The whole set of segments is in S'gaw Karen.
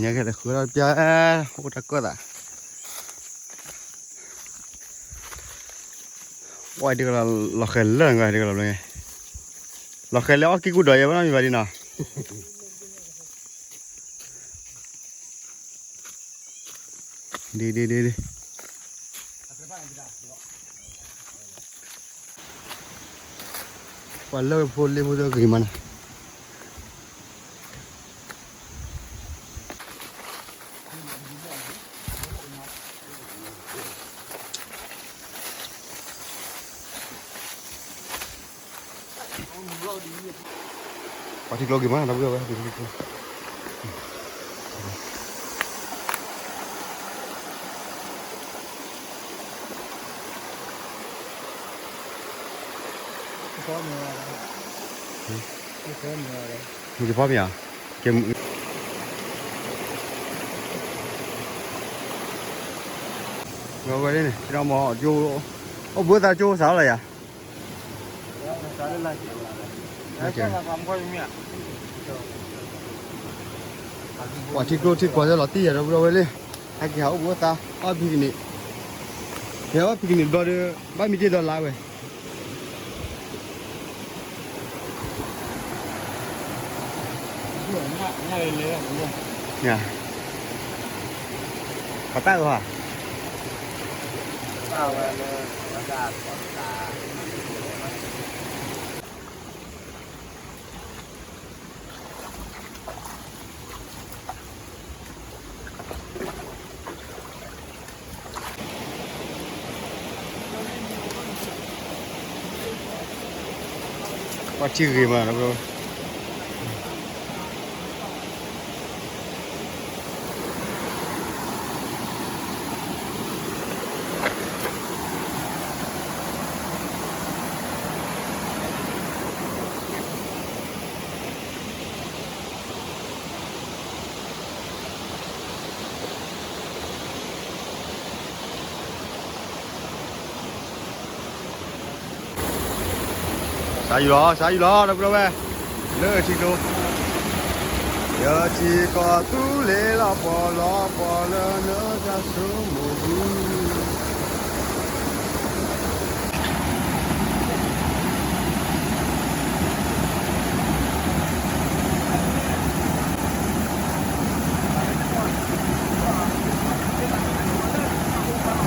ညါက့ၤတဃုထီၣ်တပျၢ်, အိၣ်တၢ်ကီၢ်သး, ဝဲဒ်ကလီၤဃဲၤလၢာ်ဂၤဒ်ကလီၤဘျီ, လီၤဃဲၤလၢအီၣ်ကံၢ်ကူၣ်ဒီးယဲဘၣ်နီတမံၤဘၣ်ဒ်နီၤ, ဒ်ဒ်ဒ်ဒ် ပှၤလၢဖိလ့ဖိတဂ့ၤမးနီၤ, ပှၤထံကျိဂ့ၤမး ဒီပုၢ်ဝဲၢ်, မ့ၢ်ကဖီမ့ၢ်ဧါ, ဝဲန့ၣ် အိၣ်ဘှံးသါကၠိစးလီၤယၤ, ပှၤထံကျိထံကွၢ်လၢလီၤတံၢ်ယၤဒီပုၢ်ဝဲၢ်လံ, ဟဲက့ၤဟးအိၣ်ဘှံးသါ အီၣ်ဖံကန့ၣ်, ဟဲအီၣ်ဖံကန့ၣ်ဘျီဒီး ဘၣ်မံၤတ့ၢ်ဒီးလါဝဲ ပှၤတၢ်အၢၣ်ဧါ, ပှၤထံဂ့ၤမး စးယူၤလီၤ စးယူၤလီၤ ဒီပုၢ်ဝဲၢ်, လၢထံကျိ, ယထံကီၢ်သူလ့ၤလီၤပှီၢ်လီၤပှီၢ်လၢနတၢ်ဆိကမိၣ်ဒုး တ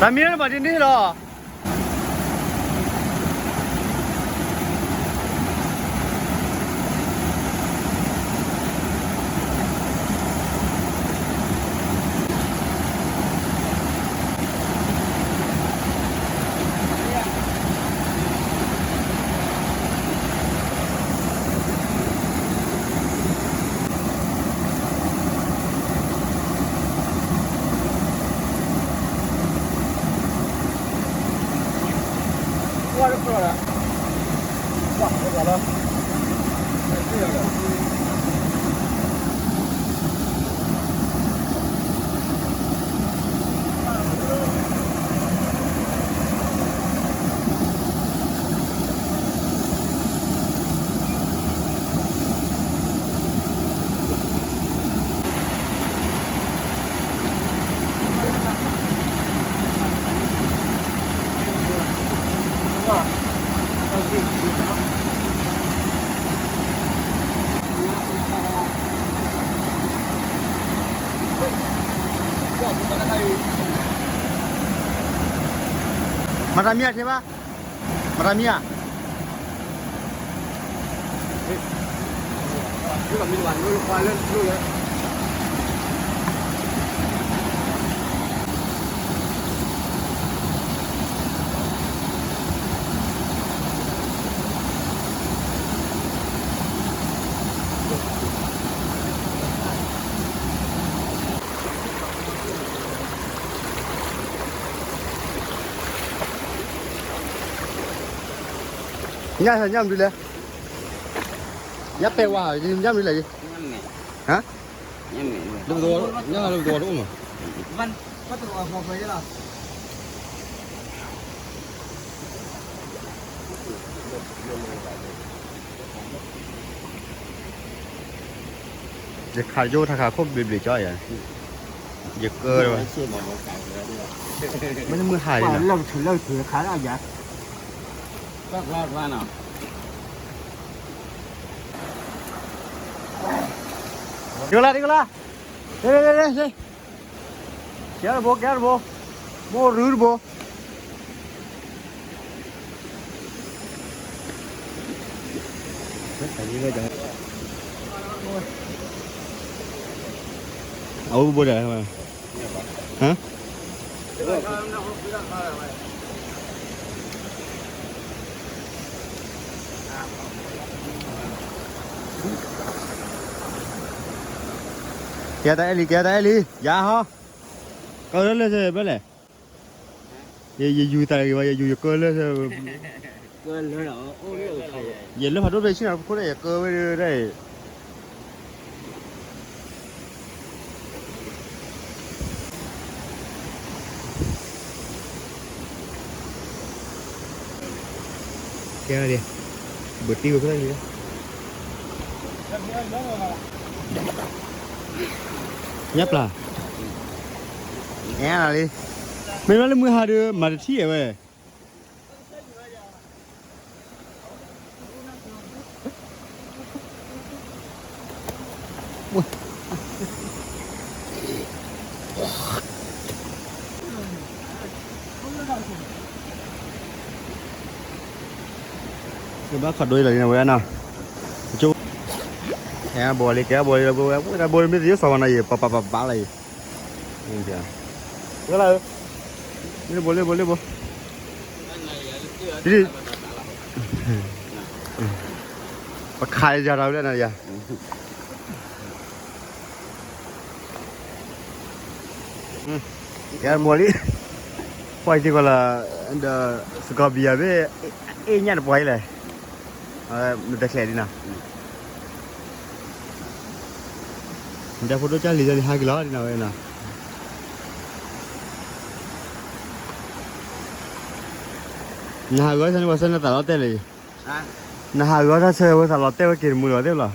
ၢ်မံၤလၢပှၤဒ်န့ၣ်လီၤ. မၤတၢ်မံၤဧါ ထဲဘၣ်, မၤတၢ်မံၤဧါ. ညၣ်ညၣ်မနုၤလဲၣ်, ညၣ်ပဲဝါ, ညၣ်မနုၤလဲၣ်, ဟါ, ညၣ်လၢပသဝီတအိၣ်မး. ယခးယိၣ်ထါခးခိၣ်ဘျ့ဘျ့ကၠီယၤ, ယကၢဝဲ, မ့ၢ်မုၢ်ဟါလံနီၤ, လၢကထုးလၢကထုးခးလၢယၤ, ဒ်ကလါ ဒ်ကလါ, ကဲတဘိ ကဲတဘိ, မိၢ်ရူတဘိ အအိၣ်ဘိဒၣ်, ဟါ, ကဲတၢ်အဲၣ်လံ ကဲတၢ်အဲၣ်လံ ယၤဟီ, ကၢလၢလၢဘၣ်လဲၣ်, ယယူၤသးဂ့ၤဘၣ် ယယူၤယကၢလၢ ယလၢဖးဒိၣ်ဖဲဆ့ၣ်နီၤ ပခိၣ်ဒၣ် ယကၢဝဲဒၣ်အံၤ, ကဲဒၣ်, ဘၣ်တံၢ်ဝဲခိၣ်ဒၣ်လံ, ညၣ်ပျၢ်, အဲလံ, မ့ၢ်ဘၣ်လၢမုၢ်ဟါဒီး မၤတထံၣ်အဝဲ ကဘၣ်ခီဒိလီၤန့ၣ်ဝဲနီၤ, ကဲဘိလံ ကဲဘိလံ ဝဲဒၣ်ဘိမ့ၢ်သယိၣ်စီၤဝါနီၤ ယပပပပလီၤအံၤ, ဝဲလၢ, လ့ဘိ လ့ဘိ လ့ဘိ, ပခးယၤတၢ်ဝဲဒၣ်နၤယၤ ကဲဘိလံ, ပှၤစ့ၢ်ကီးလၢ ဒီး စကီးဘံယၤဘ့ၣ် အ့ၣ်ညၣ်တပှၤအံၤလဲၣ်, မတၤချဲးဒ်နီၤ, မတၤဖိဒိၣ်ကၢ်လံၤယၤန့ၣ် ဟးက့ၤလီၤဒ်နီၤဝဲနီၤ, နဟးဂီၤဆၢန့ၣ် ပှၤဆၢနသးလီၤတဲာ်လၢ, နဟးဂီၤတၢ်ဆၢဝဲသးလီၤတဲာ်ဝဲက့ၤတမူလီၤသ့ၣ်လီၤ.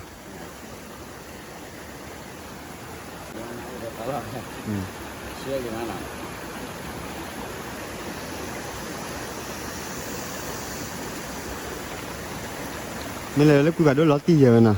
မ့ၢ်လၢလၢကွံာ်ဘၣ်ဒိၣ်လီၤတံၢ်ယဲၢ်ဝဲနီၤ.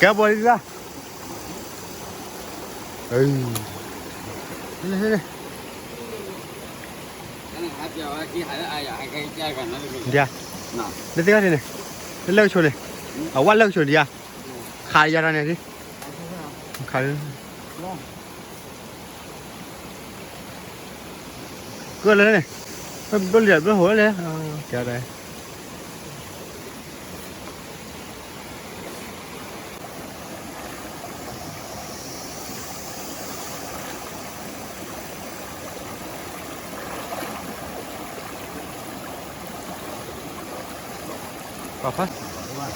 ကဲဘိလံလၢ, ဒ်, လၢသ့ၣ်ခါန့ၣ်, လၢလၢကဆိးန့ၣ်, အဝဲလၢကဆိးဒံးဧါ, ခးယၤတၢ်န့ၣ်ဒ်, ခး ကၢလၢန့ၣ်, ဘျိလံၤဘျိဟိလဲၣ်, ကဲဒၣ် ပှၤဖး ဘၣ်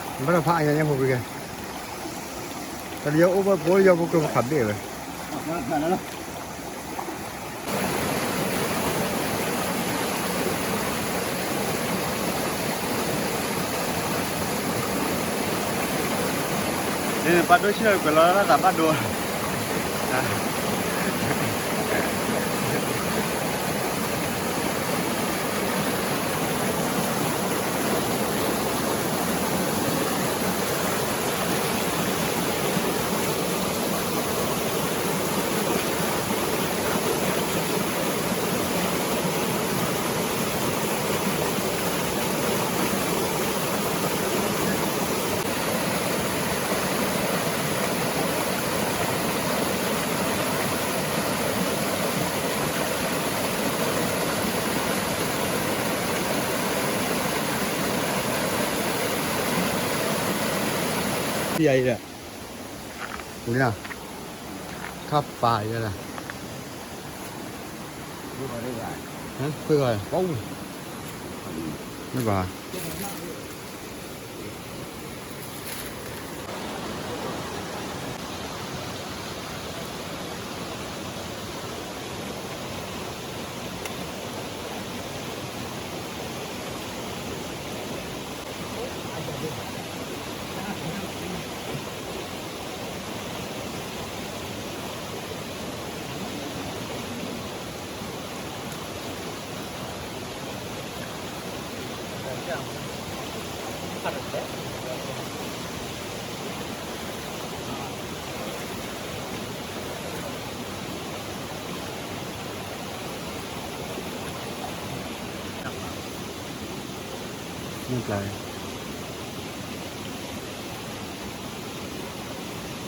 ဒီးဖးအါညါညါဖိကွံာ်ကဲ, တၢ်လၢယအိၣ်ဘၣ်ဖိယီၤဖိကျိၤပခးဘ့ၣ်ဝဲ န့ၣ် ပှၤဒိဆံၣ်လီၤကွဲးလီၤလၢသးဘၣ်ဒိ ပှၤဖး ယၤအံၤဒီး, ဝံၤနီၤ, ခါပာ်ယၤဒီး, ဃ့ဂီၤ, မ့ၢ်ဘၣ်.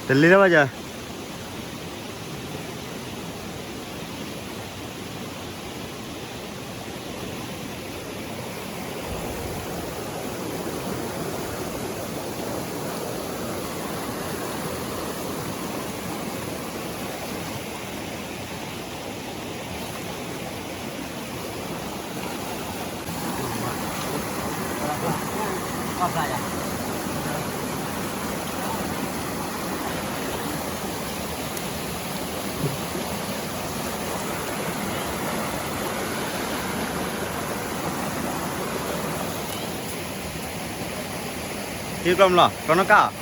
တလ့လၢၤဘၣ်ယၤ. ဟ့ၣ်ကျီမလီၤ ကျီနီၣ်ကၣ်. လ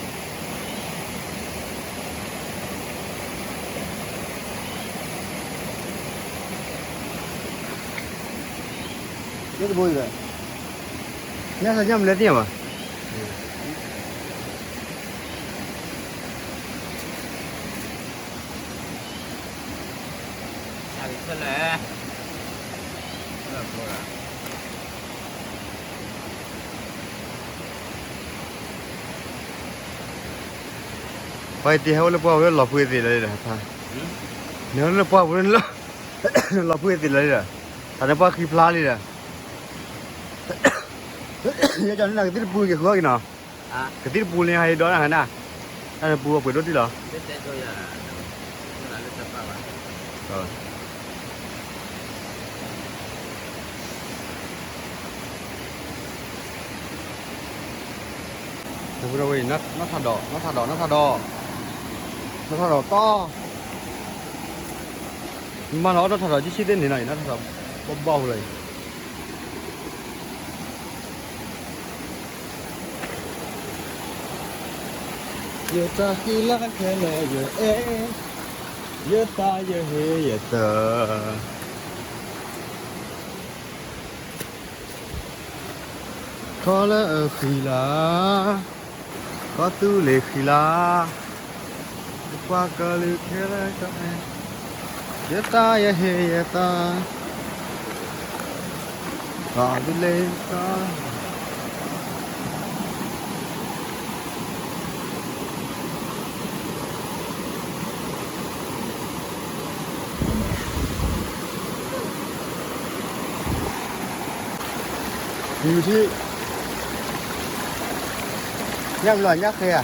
ၢတဘိအံၤဒီး, ညၣ်သးညၣ်မလဲၣ်သ့ၣ်ညါဘၣ်. ပှၤတဟဲအိၣ်လၢပှၢ်ပူၤလၢလီၤဖှံသ့ၣ်လီၤလံဒီး, နဟဲအိၣ်လၢပှၢ်ပူၤလၢ လီၤဖှံသ့ၣ်လီၤလံဒီး, တၢ်န့ၣ်ပှၢ်ဃံဖျါလံဒီး, ယကန့ၣ်နကသံၣ်တပူက့ၤဃုအီၣ်က့ၤနီၤ, ကသံၣ်တပူလံဟးယဒီးနဟဲနၤ, တၢ်န့ၣ်ပူအပှ့ၤဒိၣ်တံၢ်လီၤ. ဝဲ နီၢ်ထးဒီး နီၢ်ထးဒီး နီၢ်ထးဒီး နီၢ်ထးဒီးကီ, မ့ၢ်နီၤ နီၢ်ထးဒီး ကၠံၣ်ဆံၣ်သ့ၣ်န့ၣ်နီၤ နီၢ်ထးဒီး ဘီဘီလီၤအံၤ. ယတၢ်ဃံလၤခဲလၢာ်ယအဲၣ်, ယသးယဟ့ယသၢ ခီလၢအဃံလၤ, ခီသူလ့ၤဃံလၤ, ယပှၤကလုာ်ခဲလၢာ်ကအဲၣ်, ယသးယဟ့ယသၢ, ခီသူလ့ၤဃံလၤ. မ့ၢ်ထံၣ်, ညၣ်ဘျီညၣ်ဃဲဧါ.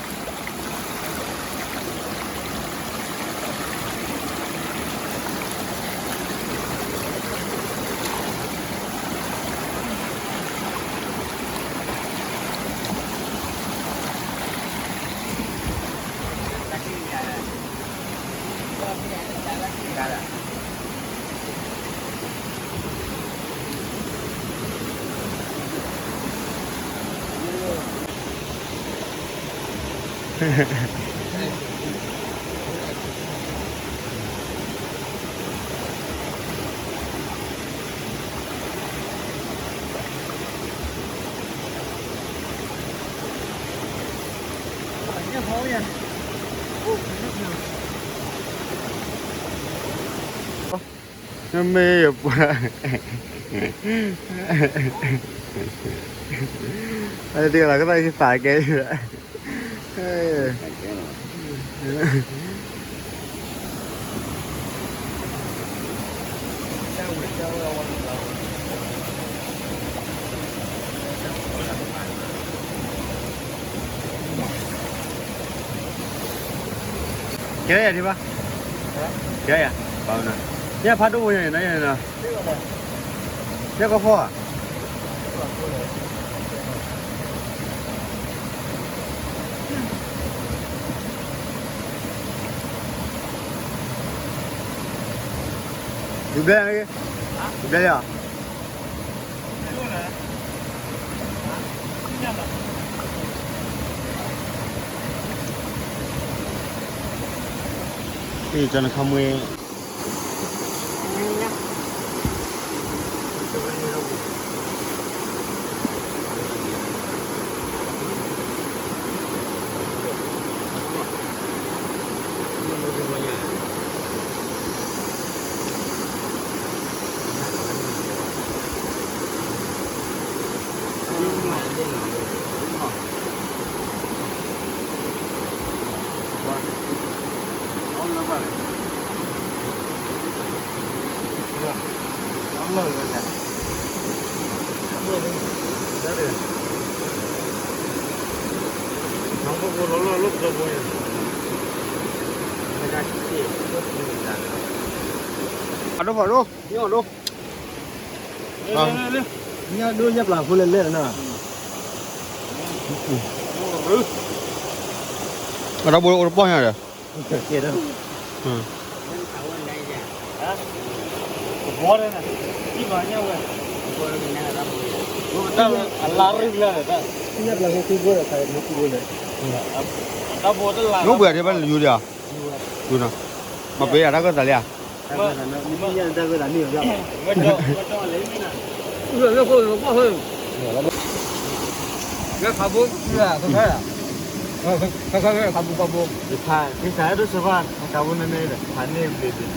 မ့ၢ်ယပှၤ, အတဂၤလီၤကသးကသးကဲ, တၢ်ဝဲတၢ်ဝဲအဝဲလီၤ. ကဲယၤဒံးဘၣ်, ကဲယၤ, ဘၣ်နၤ, ယဲဖးဒိၣ်ဖိယၤန့ၣ်, ယဲကီၢ်ဖီဧါ, ဒုးဘျဲ, ဒုးဘျဲလီၤ. ကၠီနခါမွ့, အဒိဖးဒိၣ်, ညၣ်ဒိၣ်ညၣ်ပျၢ်ဖိလဲၣ်လဲၣ်နၤ, အတၢ်ဘိအိၣ်တပီၢ်ညါဒီး, ညၣ်ပျၢ်ဖိသံဘိဒီးခါမ့ၢ်သံဘိလဲၣ်, မိၢ်ပှဲၤဒံးဘၣ်ယူၤဒီး, မၤပှဲၤယၤတၢ်ကၢၣ်သးလံဧါ, လၢခိၣ်လၢပှၢ်, လၢခါဘိ, ခါဘိ, ခါဘိ, ခါဘိ, ခါဘိန့ၣ်န့ၣ်, ဖးန့ၢ်ဘျ့ဘျ့,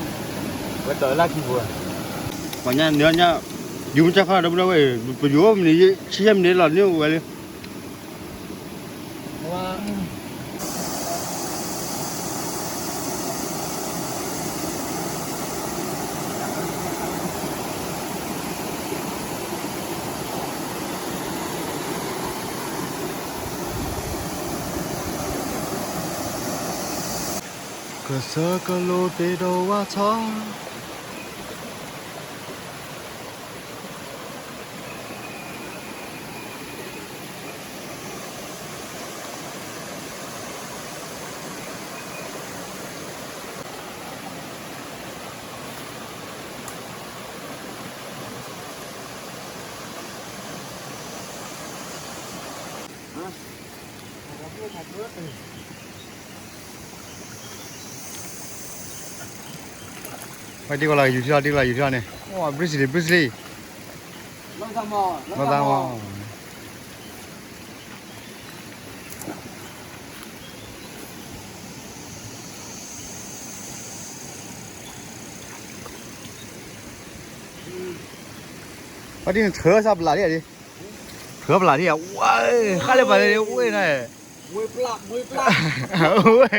ဝဲတီၤလၢခံဘိ, ပှၤညါန့ၣ်ညါ, ယူၤမ့ၢ်ကၢ်ခီဒီပုၢ်ဒီဝဲၢ်, ပယူၤအိၣ်မနုၤ, ဆံယဲၢ်မံးနံးလီၤန့ၣ်အိၣ်ဝဲလံ. ကစၢ်ကလိၤတ့ဒီးဝၣ်ထီၣ် ဝဲဒ်ကီးလၢယူၤထီၣ် ဒ်ကီးလၢယူၤထီၣ်န့ၣ် အိၣ် Bruce Lee Bruce Lee လီၤသးမး ဝဲဒ်န့ၣ် ထၢသးပျၢ်ဒ်, ထၢပျၢ်ဒ်, ဝဲ, ဃၣ်လၢပျၢ်လၢဝဲန့ၣ်, ဝဲ, ဝဲ,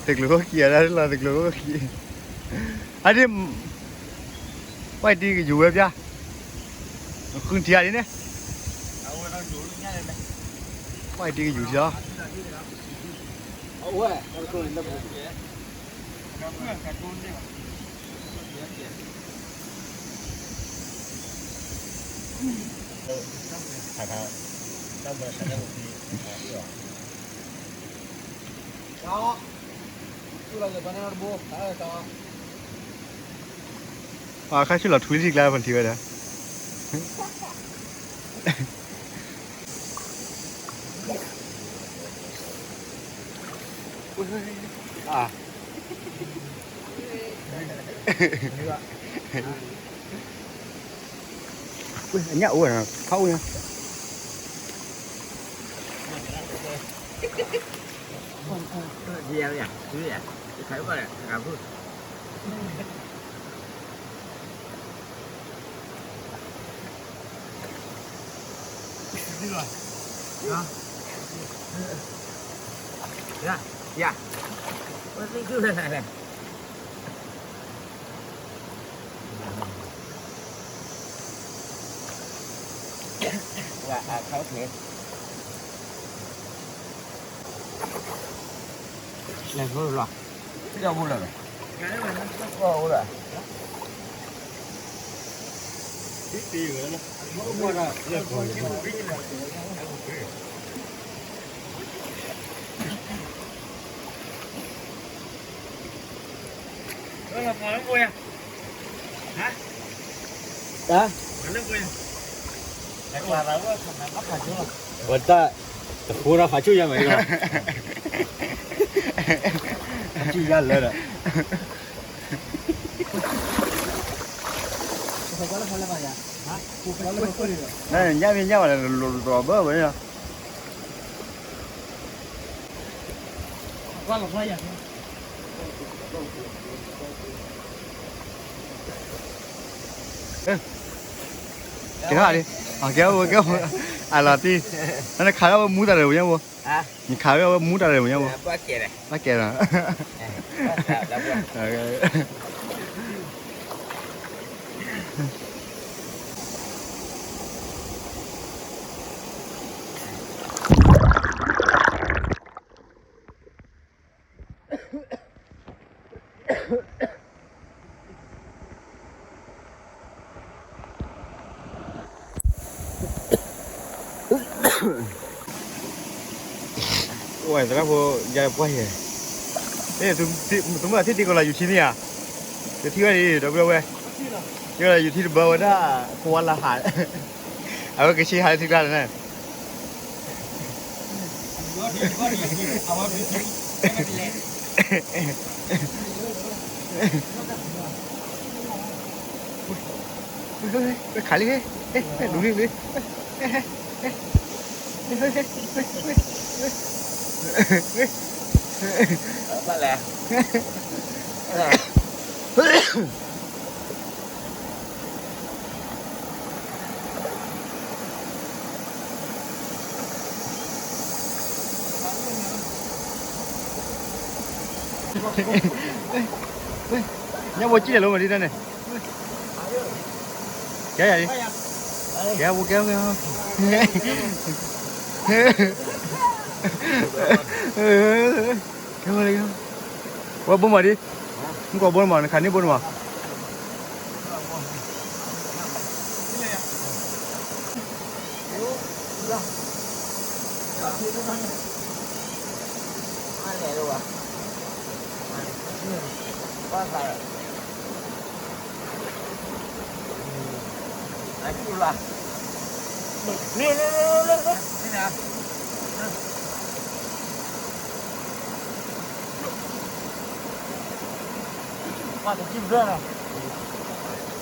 တကျိၤခိၣ်ခံးအဒၣ်လီၤ တကျိၤခိၣ်ခံး, အဒ်, ဝဲတံၤကယူၤဝဲပျၢ်, ဃုထံၣ်အဒ်န့ၣ်, ဝဲတံၤကယူၤထံလီၤ. အခါဆူလီၤထွံထံကျါ ဖးထံဝဲဒၣ် အညၣ်အိၣ်ဝဲနီၤ ဖးအိၣ်ညါ ယၤ ယၤ ဝဲသ့ၣ်ကုၢ်လဲၣ်လဲၣ် လဲၤဖိလီၤ, ပၢ်အိၣ်လၢၤ, ဝဲတၢ်, တဃိဒီးဃးဆူၣ်ယါမးလီၤ, ဃးဆူၣ်ယါလၢာ်ဒီး ညၣ်မ့ၢ်ညၣ်ဘၣ်လၢ လိၤလိၤဘၢဘၢလီၤ. ကဲလီၤ, ကဲ, အလီၤတံၢ်, နခးဝဲမူတၢ်ဒီးဝဲညါဘိ, နခးဝဲမူတၢ်ဒီးဝဲညါဘိ, ဘၣ်ကဲလီၤ. အိၣ်သရၣ်ဖိ, ယၤပှၢ်ယဲ, သုမ့ၢ်ထံၣ်တံၤကီးလၢယူၤထံန့ၣ်ဧါ, တထံၣ်ဝဲဒၣ်ဒီပုၢ်ဝဲၢ်, တံၤကီးလၢယူၤထံတဘၢဝဲဒၣ် ဖိဝါလၢဟး, အဝဲကဆ့ဟးလၢထံကျါန့ၣ် ခးလံ, လူလံ, လူလံ, ဘၣ်လဲၣ် ညၣ်ဘိကံၣ်လဲၤလိမ့ၢ်ဒ်န့ၣ်, ကဲယၤ, ကဲဖိ, ကဲဖိ, ကဲဖိ, ကဲဖိ, ကဲဖိ, ဝဲဘိမးဒ်, မုၢ်ကီးဘိန့ၣ်မး နခးန့ၢ်ဘိန့ၣ်မး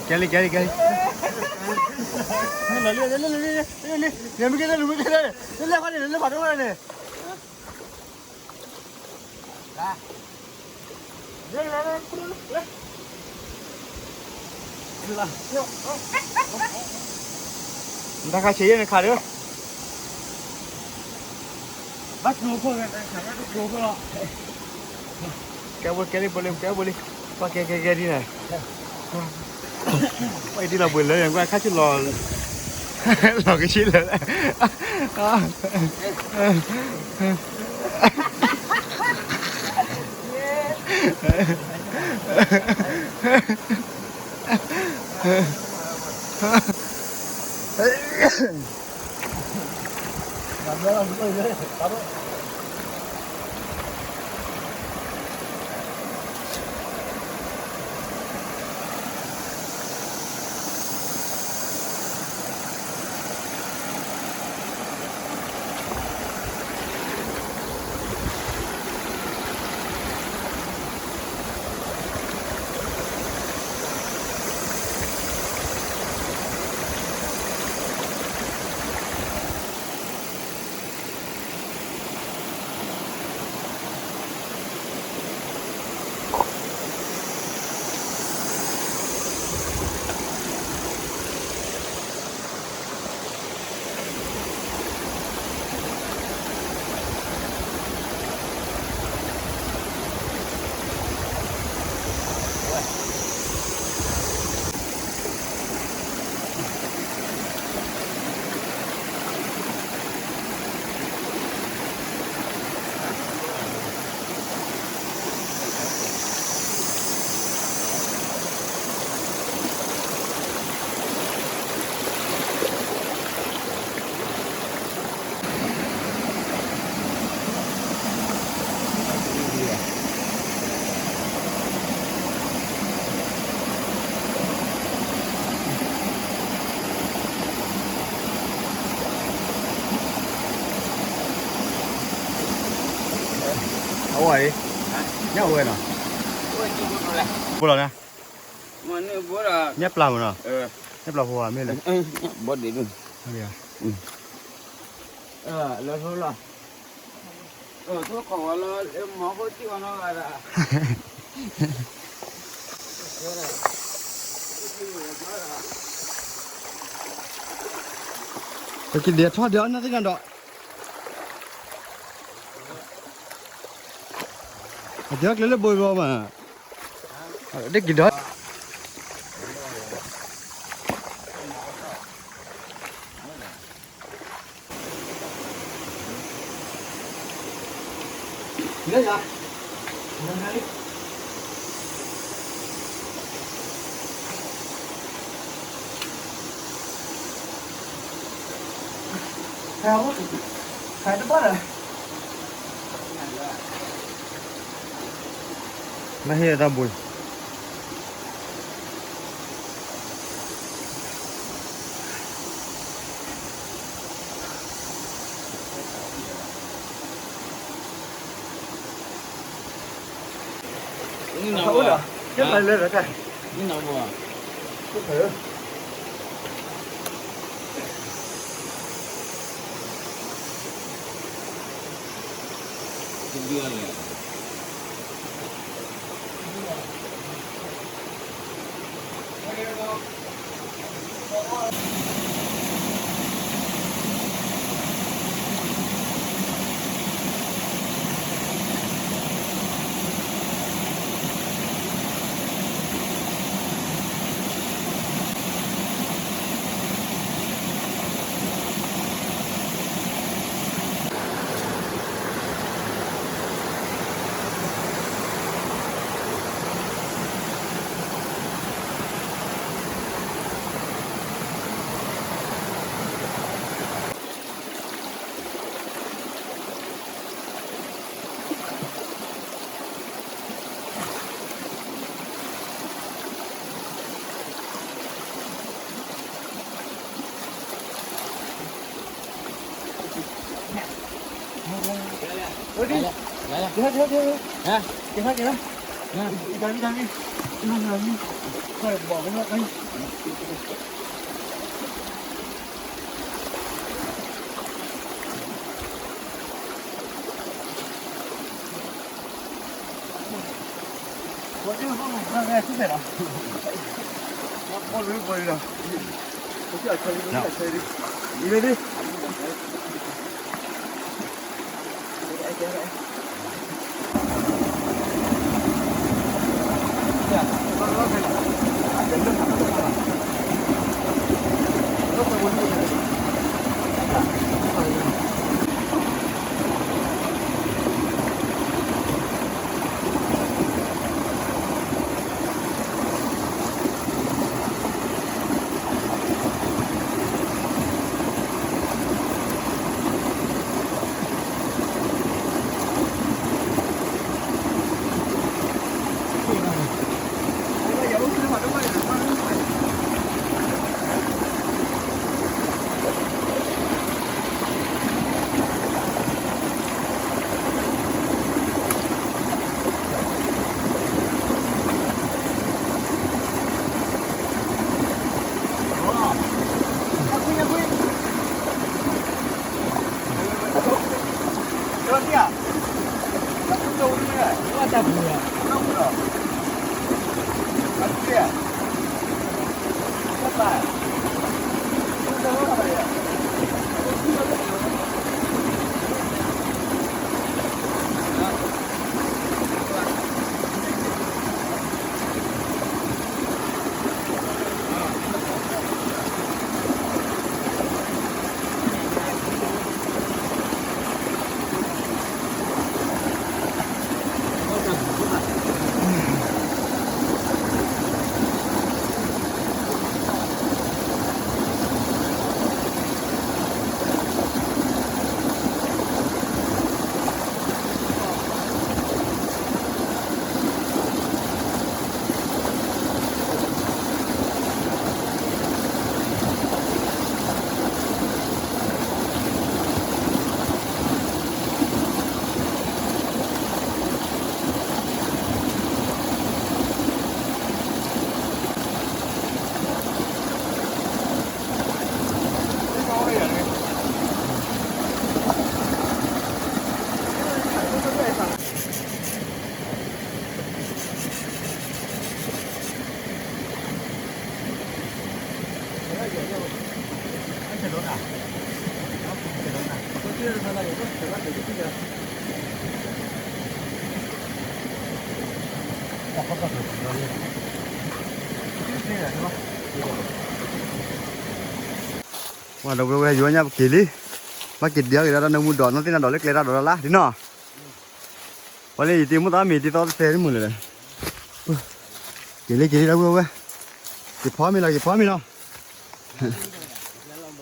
ကဲလံ ကဲလံ ကဲလံ, လၢမ့ၢ်ကဲလၢ လၢမ့ၢ်ကဲလၢ, လၢလၢဖးန့ၣ် လၢလၢဖးဒိၣ်န့ၣ်, တၢ်ခါဆံးယဲၢ်န့ၣ် ခးဒီး, ဘၣ်ကျိခိၣ်, ကဲဘိလံ ကဲလံ ဘိလံ, ပှၤကဲကဲကဲဒ်န့ၣ်, ပှၤအံၤဒ်လီၤဘှံးလၢ ကွၢ်ခါဆူၣ်လီၤ, လီၤကဆံလၢာ် ပှၤအံၤ, ညၣ်အိၣ်ဝဲနီၤ, ဘိလီၤနၤ, ညၣ်ပျၢ်မးနီၤ, ညၣ်ပျၢ်ဖိမ့ၢ်လဲၣ်, ဘီဒ့ဒိၣ်, လၢလီၤ, သိၣ်ခိးဝဲလီၤ, မၤဖိတံၢ်ဝဲနီၤဂၤဒၣ်, ပကဒဲးထီၣ်ဒဲးအီၣ်နသ့ၣ်နၤဒီး အတဲကျဲလၢဘိဘီမး, တက့ၤဒီး နဟ့ၣ်တၢ်ဘိ, ဝဲဒီပုၢ်ဝဲၢ် ယိၤညါပက့ၤလံ, ဘၣ်က့ၤဒံးအီၤက့ၤဒီးတၢ်နၢမူဒီး နီၢ်သ့ၣ်နၤဒီးလၢကျဲတၢ်ဒီးတၢ်လၢ်ဒ်နီၤ, ပှၤလၢယတ့မူသးမ့ၢ်တ့သီတဖဲမုၢ်လၢာ်ဒီး, က့ၤလံက့ၤလံ ဒီပုၢ်ဝဲၢ်, က့ၤဖီမ့ၤလီၤ က့ၤဖီမ့ၤလီၤ,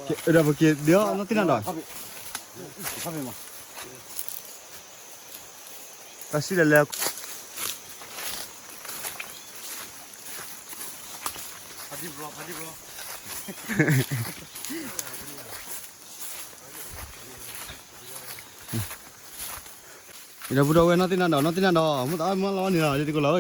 ဒီးပက့ၤဒံးအီၤ နီၢ်သ့ၣ်နၤဒီး တၢ်စံၣ်လဲၤလဲၤ, ဒီပုၢ်ဒီဝဲၢ် နီၢ်သ့ၣ်နၤဒီး နီၢ်သ့ၣ်နၤဒီး မ့ၢ်သးမၤလီၤန့ၣ်လီၤ ဒ်တကလီၤအံၤ,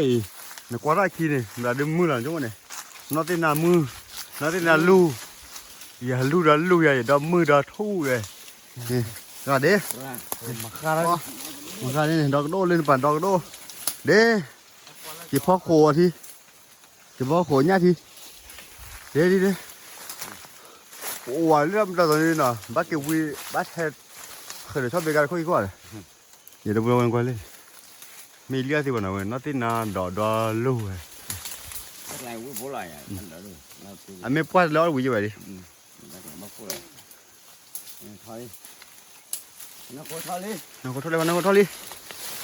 နကွၢ်တၢ်ခံန့ၣ် မတၤဒုးမုၢ်လီၤ ကန့ၣ်, နီၢ်သ့ၣ်နၤမုၢ်, နီၢ်သ့ၣ်နၤလူၢ်, ယလူၢ်ဒီးလူၢ်ယၤ ယဒီမုၢ်ဒီထူၣ်ဝဲ, ဂၤဒ့, မၤဃါန့ၣ် ဒီကဒိၣ်လၢနပၤဒီကဒိၣ်, ဒ့, ယဖီခိၣ်အီၤထံ, ယဖီခိၣ်ညၣ်ထံ, ဒ့ဒ့ဒ့, အိၣ်ဝဲလၢမတၤသိးန့ၣ်နီၤ ဘၣ်က့ၤဝံၤ ဘၣ်ထဲ, ဃဲၤဒီးဆီၣ်ဘ့ကါတခိၣ်အံၤကွၢ်ဒီး, ယတပှဲၤဝဲကွၢ်လံ, မ့ၢ်လံအသ့ၣ်ပှၤနီၤဝဲ နီၢ်သ့ၣ်နၤဒီးဒီလူၢ်ဝဲ, အမ့ၢ်ပှၢ်လၢအီၣ်ဝံၤယဝဲလံ, နၢ်ဃိထီၣ်လံ, နၢ်ဃိထီၣ်လံ,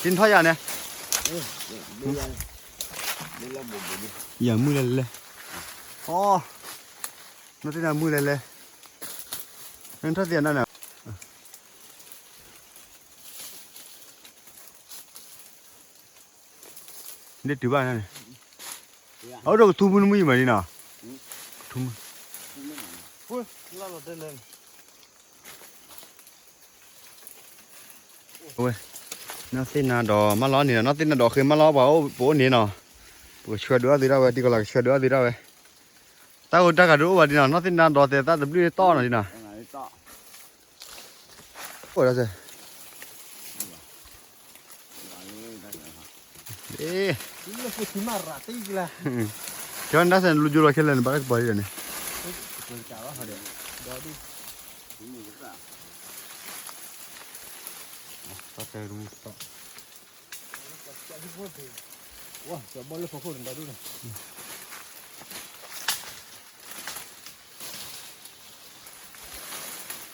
တထီၣ်ယၤန့ၣ်, ယမုၢ်လဲၤလဲၤ, အီ, နီၢ်သ့ၣ်နၤမုၢ်လဲၤလဲၤ, နထီၣ်သ့ၣ်အနၢ်န့ၣ် ဒ်တုၤဘၣ်န့ၣ်, အအိၣ်ဒီးကထူမုၢ်နမုၢ်ယံၤမးဒ်နီၤ, ကထူမုၢ်, ဝဲ, နီၢ်သ့ၣ်နၤဒီးမၤလီၤန့ၣ်နီၤ, နီၢ်သ့ၣ်နၤဒီးဃ့မၤလီၤပှၤအိၣ်ပအိၣ်န့ၣ်နီၤ, ပကဆှၢဒုးအီၣ်သုဒၣ်ဝဲ တံၤကီၤလၤကဆှၢဒုးအီၣ်သုဒၣ်ဝဲ, တၢ်ဂိၢ်တၢ်ဂၤဒုးအိၣ်ဘၣ်ဒ်နီၤ, နီၢ်သ့ၣ်နၤဒီးတဲသးတဘျုးတီၢ်နီၤဒ်နီၤ အိၣ်ဒီးစဲ, ကၠီနဒၣ်စဲလူၤယိလီၤခဲလၢာ်န့ၣ် ဘၣ်တၢ်ကပီၤဒ်လဲၣ်န့ၣ်, တၢ်တဲတမူတတီၢ် ယိလီၤ, တံၤ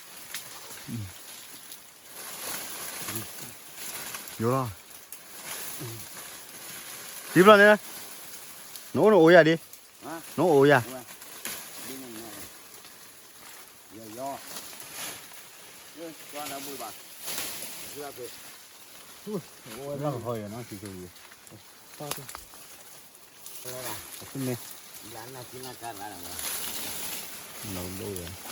ဖျီၣ်န့ၣ်, နအိၣ်နအိၣ်ယၤဒ်, န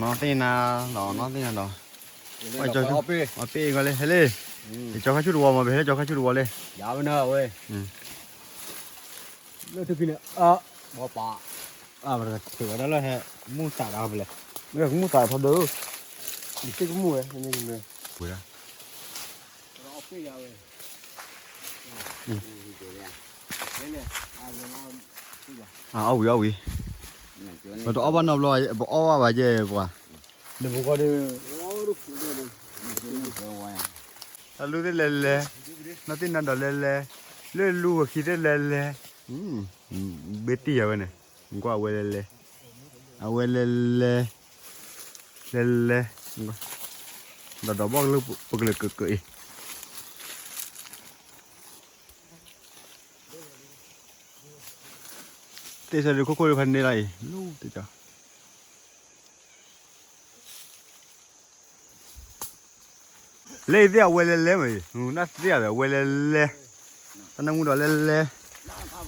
အိၣ်ယၤ, နီၢ်သ့ၣ်နၤဒီး နီၢ်သ့ၣ်နၤဒီး, အီၣ်ပ့ၢ်ကီလၢဟဲလံ, ယကၠီခါဆူၣ်တဝီမး ပဟဲလၢကၠီခါဆူၣ်တဝီလၢ, လၢထူၣ်ဖံန့ၣ်, ပှၤပာ်, ပတကထံၣ်ဝဲဒၣ်လၢဟဲ, မူၢ်သးဒီးဖဲလဲၣ်, မ့ၢ်မူၢ်သးထီၣ်ဒၢ, ယသ့ၣ်ကမူၣ်ဝဲ, ဝဲဒၣ် အီၣ်ဝံၤ အီၣ်ဝံၤ, ပတအီၣ်ဘၣ်နီတဘျီ, ပအီၣ်ဘၣ်ဘၣ်ယဲၢ်ပှၤ, တၢ်လူၢ်သ့ၣ်လဲၤလဲၤ, နီၢ်သ့ၣ်နၤဒီးလဲၤလဲၤ, လၢလူၤဝဲခံသ့ၣ်လဲၤလဲၤ, ဘ့တံၢ်ယၤဝဲန့ၣ်, ကွၢ်အဝဲလဲၤလဲၤ, အဝဲလဲၤလဲၤ, လဲၤလဲၤ, ဒီးဒီးဘီၣ်ကလုၢ်ပကလုာ်ကကၢအံၤ တ့ၢ်ဆၢဒုးခိၣ်ခိၣ်ဒုးဖးန့ၢ်လီၤအံၤ လၢတကီ, လၢအံၤသ့ၣ်အဝဲလဲၤလဲၤမ့ၢ်, နၢ်သ့ၣ်အဝဲလဲၤလဲၤ, တၢ်နၢမူဒီးလဲၤလဲၤ,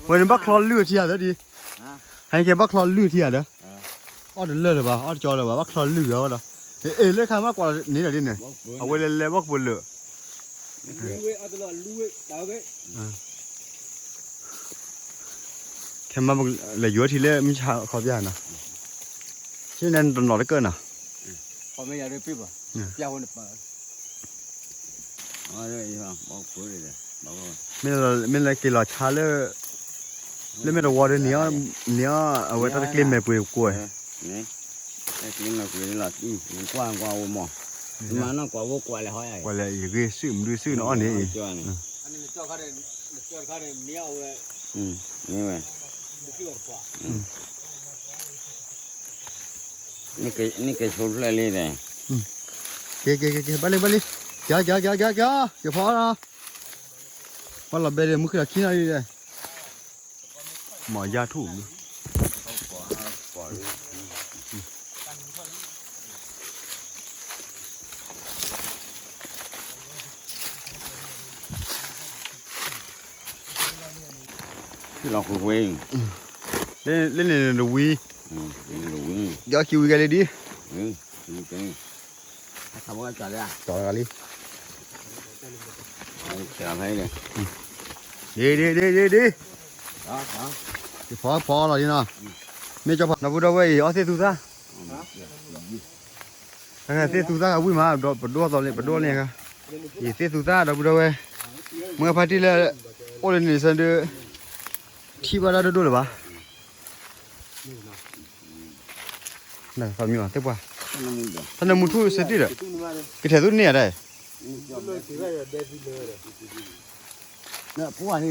ဝဲန့ၣ်ဘၣ်ချီလုၢ်ထံဧါသၢဒံး, ဟဲကဲဘၣ်ချီလုၢ်ထံဧါဒီး, အီၣ်တလၢာ်လၢၤဘၣ် အီၣ်တကီလၢၤဘၣ် ဘၣ်ချီလုၢ်ဝဲဒီး, အ့ၣ်လၢခါမးကွၢ်န့ၣ်ဒီးန့ၣ်, အဝဲလဲၤလဲၤဘၣ်ကပူၤလၢာ် ခဲမးပလဲၤယိၤထံလၢမုၢ်ဆါခီပျၢ်နီၤ, ဆ့ၣ်န့ၣ်တနီၤတကၢၢ်နီၤ, မ့ၢ်လၢက့ၤလီၤဆါလၢ, လၢမဲာ်တဝီဒီးန့ၣ်, န့ၣ်အဝဲတၢ်တကျ့မဲာ်ပှ့ၤကိးဝဲ, တၢ်တကျ့မဲာ်ပှ့ၤန့ၣ်လီၤ, ကွၢ်ကွၢ်အိၣ်မး, မၤနီၢ်ကွၢ်ဝိကွၢ်လဲၤဟီယၤ, ကွၢ်လဲၤယဂ့ၢ်စုၣ်မနုၤစုၣ်နီၤအီၣ်န့ၣ်အံၤ, မ့ၢ်ဝဲ, န့ၣ်ကဆိဖျဲၣ်လံဒီး, က့ၤက့ၤက့ၤက့ၤ ဘၣ်လံဘၣ်လံ, က့ၤက့ၤက့ၤက့ၤက့ၤ က့ၤဖီအီၣ်လီၤ, ဖီလီၤဘဲဒီး မုၢ်ဃ့လီၤခံနီၤဒီး, မၤယါထူၣ် လီၤဃုာ်ဝဲ, လၢန့ၣ်တဝံၤ, ဒီးက့ၤဝံၤကဲလံဒ်, ကၠီလီၤလံ, ဒ်ဒ်ဒ်ဒ်ဒ်, ယဖီဖီလီၤဒ်နီၤ, မ့ၢ်ကၠီဖီ ဒီပုၢ်ဒီဝဲၢ်အံၤ အီၣ်သ့ၣ်သူသၣ် သ့ၣ်သူသၣ်ဂၤဝံၣ်မး ပဒိၣ်သီလံ ပဒိၣ်န့ၣ်, ယသ့ၣ်သူသၣ် ဒီပုၢ်ဒီဝဲၢ်, မုၢ်ဂၤဖါတံၢ်လၢ အိၣ်လၢန့ၣ်ဆၢဒုး, ထံၣ်ဘၣ်တၢ်ဒိၣ်ဒိၣ်လၢၤဘၣ်, သးမံသ့ၣ်ပှၢ်, သးနမူထူၣ်စတံၢ်ဒီး, ကထဲးသူန့ၢ်ဧါဒၣ် ဒီးပနၢ်ကီဒီး ပနၢ်ကီဒီးလံ, ပနၢ်တကီဒီးဒ်မ့ၢ်ဧ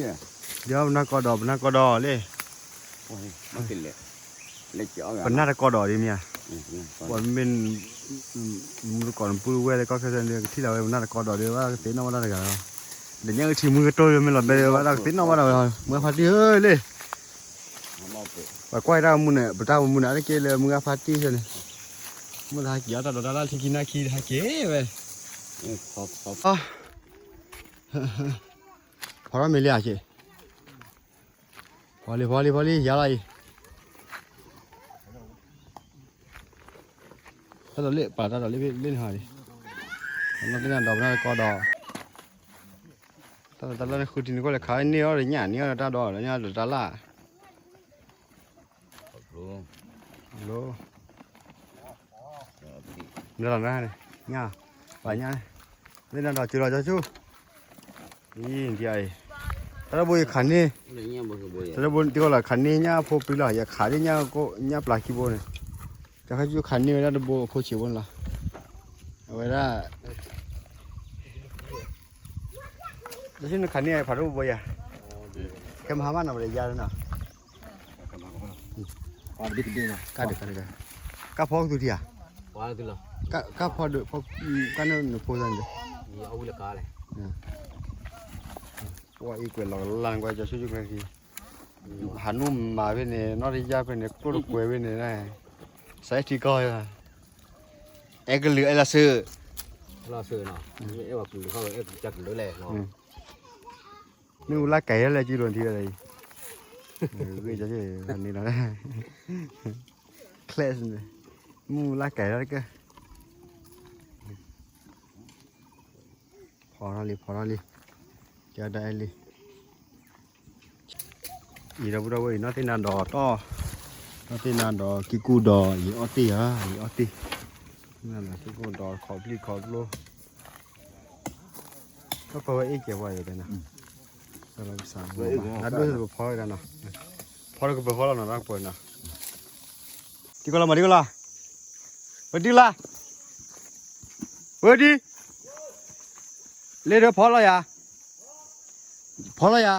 ါ, ပှၤမ့ၢ် မူတကီၢ်နပုၢ်ဝဲၢ်လၢကီၢ်ခဲဆၢန့ၣ် ကထံၣ်လီၤဝဲပနၢ်တကီဒီးဒ်ဝဲကသ့ၣ်နီၣ်ဘၣ်တၢ်တဂၤလီၤ, ဒီးညၣ်အုၣ်ထံမုၢ်ကတိၢ်မ့ၢ်လီၤဘဲဝဲဒၣ်ကသ့ၣ်နီၣ်ဘၣ်တၢ်ဝဲလီၤ မုၢ်ဂၤဖါတံၢ်ဧၢလံ, ပှၤကွၢ်တၢ်မူန့ၣ် ပတၢ်မူန့ၣ် အါတက့ၢ်လၢမုၢ်ဂၤဖါတံၢ်ဆၢန့ၣ်, မုၢ်ဂၤဟဲက့ၤအီၣ်တၢ်ဒီးတၢ်လၢ်ထံခံနၢ်ခံဟဲက့ၤဝဲ, ဖီထီၣ်မ့ၤလံဧါက့ၤ, ဖီလံ ဖီလံ ဖီလံ ယၤလီၤအံၤ, တၢ်ဒီးလ့ၣ် ပာ်တၢ်ဒီးလ့ၣ်လ့ၣ်န့ၣ်ဟီ, နီၢ်သ့ၣ်နၢ်ဒီးပနၢ်တကီဒီး, တၢ်ဒီးတၢ်လၢ်န့ၣ်ဃုထံန့ၣ် ကွၢ်လဲၤခးန့ၢ်အီၣ်ဒီးညၣ်န့ၢ်အီၣ်ဒီးတၢ်ဒီးလၢညၣ်ဒီးတၢ်လၢ် လီၤ, မ့ၢ်လီၤနၤန့ၣ်, ညၣ်, ပှၤညၣ်န့ၣ်, လၢနၤဒီးကၠူလီၤကၠီဆူၣ်, အံၤဒ်အံၤ, တၢ်တဘိယခးန့ၢ်, တၢ်တဘိတံၢ်ကီလီၤ ခးန့ၢ်ညၣ်ဖိပျံၤလီၤ ယခးဒ်ညၣ်ကိၣ် ညၣ်ပျၢ်ခံဘိန့ၣ်, ကၠီခါဆူၣ်ခးန့ၢ်ဝဲဒၣ်တဘိအဖိဆံးဘိန့ၣ်လီၤ, အဝဲဒၣ် တဆ့နခးန့ၢ်ဖးဒိၣ်ဘိယၤ, ကဲမဟါမၢ်နီၤ ပတယါလၢနီၤ, ကၢ်ဒုးကၢ်ဒုး, ကၢ်ဖီကသူထံဧါ, ကၢ်ဖီဒုး, ကၢ်န့ၣ်နဖိသၣ်န့ၣ်, ပှၤအံၤကွဲးလီၤကလၢ်ကွၢ်ကၠီဆူၣ်ဆူၣ်ခါခံ, ဟးနူၣ်မၤဖဲန့ၣ် နီၢ်တယါဖဲန့ၣ် ကျိၣ်တကွဲးဖဲန့ၣ်, စဲထံကီၢ်, အဲကလုာ်အဲလၢစ့, လၢစ့နီၤ, အဲဝဲကလုာ်ခီဝဲအဲကလုာ်လဲၣ်နီၤ မ့ၣ်အူလၢကဲၤလၢကံလိၤထံဝဲအံၤ, ဂ့ၢ်ကန့ၣ်လီၤ, ချဲးန့ၣ်, မ့ၣ်အူလၢကဲၤလၢကဲၤ, ဖီထီၣ်လံ ဖီထီၣ်လံ, ကဲဒၣ်အဲလံ, အံၤဒီပုၢ်ဒီဝဲၢ်အံၤ နီၢ်သ့ၣ်နၤဒီးတီၢ်, နီၢ်သ့ၣ်နၤဒီးကံၢ်ကူၣ်ဒီး ယအီၣ်တ့ၢ်ဧါ ယအီၣ်တ့ၢ်, ကံၢ်ကူၣ်ဒီးခီၣ်ဖျီၣ်ခီၣ်ဖျိ, ကပၢၤဝဲအ့ၣ်ကဲပှၤယတဲနီၤ, ဒိၣ်စ့ၢ်ကီးဖီဝဲဒၣ်နီၤ, ဖီတကပၢၤဃီလီၤနီၤ တၢ်ကပၢၤနီၤ, တံၢ်ကီလီၤမၤတံၢ်ကီလီၤ, ဝဲတံၢ်လၢ, ဝဲတံၢ်, လ့ဒီးဖီလီၤယၤ, ဖီလီၤယၤ